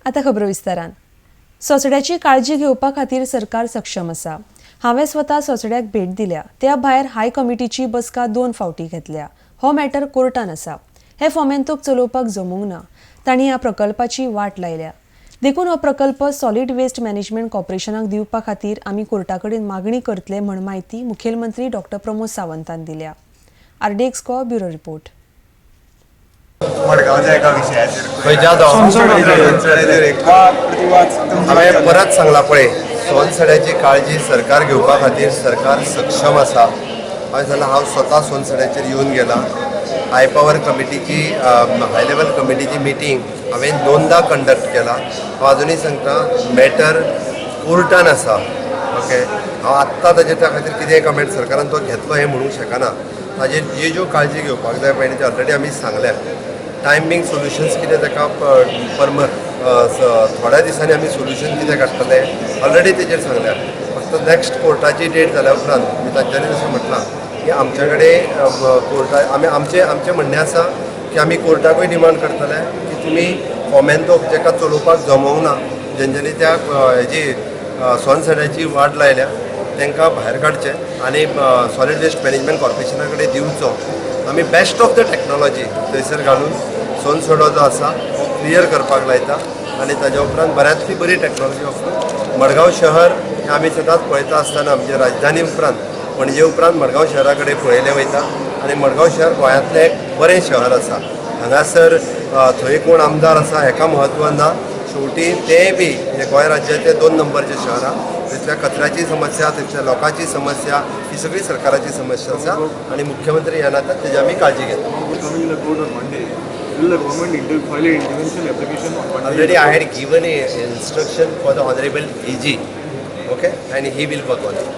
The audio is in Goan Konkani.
आतां खबरो विस्तारान. सोसड्याची काळजी घेवपा खातीर सरकार सक्षम आसा. हांवें स्वता सोसड्याक भेट दिल्या. त्या भायर हाय कमिटीची बसका दोन फावटी घेतल्या. हो मॅटर कोर्टान आसा. हे फोमेंतोक चलोवपाक जमूंक ना. तांणी ह्या प्रकल्पाची वाट लायल्या. देखून हो प्रकल्प सॉलिड वेस्ट मॅनेजमेंट कॉर्पोरेशनाक दिवपा खातीर आमी कोर्टा कडेन मागणी करतले म्हण म्हायती मुखेलमंत्री डॉक्टर प्रमोद सावंतान दिल्या. आरडीएक्स गो ब्युरो रिपोर्ट. मडगांवच्या एका विशयाचेर. खंयच्या तो? सोनसड्याचेर एक वाद प्रतिवाद. हांवें परत सांगलां पळय, सोनसड्याची काळजी सरकार घेवपा खातीर सरकार सक्षम आसा. हांवें सांगलां, हांव स्वता सोनसड्याचेर येवन गेलां. हाय पावर कमिटीची, हाय लेवल कमिटीची मिटींग हांवें दोनदां कंडक्ट केला. हांव अजुनूय सांगता, मॅटर कोर्टान आसा. ओके, हांव आत्तां ताजेर त्या खातीर कितेंय कमेंट सरकारान तो घेतलो हें म्हणूंक शकना. ताजेर जी ज्यो काळजी घेवपाक जाय पळय, ते ऑलरेडी आमी सांगल्या. टायम बींग सोल्युशन्स कितें ताका परमर थोड्या दिसांनी आमी सोल्युशन कितें काडटले, ऑलरेडी तेजेर सांगल्या. फक्त नेक्स्ट कोर्टाची डेट जाल्या उपरांत मी तांच्यांनी जशें म्हटलां की आमच्या कडेन कोर्टा आमी आमचें आमचें म्हणणें आसा की आमी कोर्टाकूय डिमांड करतले की तुमी फोमेंतोक जेका चलोवपाक जमोवंक ना, जेंच्यांनी त्या हेजी सोनसड्याची वाट लायल्या, तांकां भायर काडचें आनी सॉलिड वेस्ट मॅनेजमेंट कॉर्पोरेशना कडेन दिवचो. आमी बेस्ट ऑफ the technology थंयसर घालून सोनसडो जो आसा हो क्लियर करपाक लायता आनी ताज्या उपरांत बऱ्यांतली बरी टॅक्नॉलॉजी वापरून मडगांव शहर हें आमी सदांच पळयता आसतना, म्हणजे राजधानी उपरांत, पणजे उपरांत मडगांव शहरा कडेन पळयलें वयता आनी मडगांव शहर गोंयांतलें एक बरें शहर आसा. हांगासर थंय कोण आमदार आसा हेका म्हत्व ना. शेवटी तें बी हे गोंय राज्याचें दोन नंबरचें शहर आहा. थंयच्या कचऱ्याची समस्या, थंयच्या लोकांची समस्या ही सगळी सरकाराची समस्या आसा आनी मुख्यमंत्री ह्या नात्यान तेजी आमी काळजी घेता. Coming in the court on Monday, will the government file an intervention application on Monday? Already I had given a instruction for the Honorable AG, okay, and he will work on it.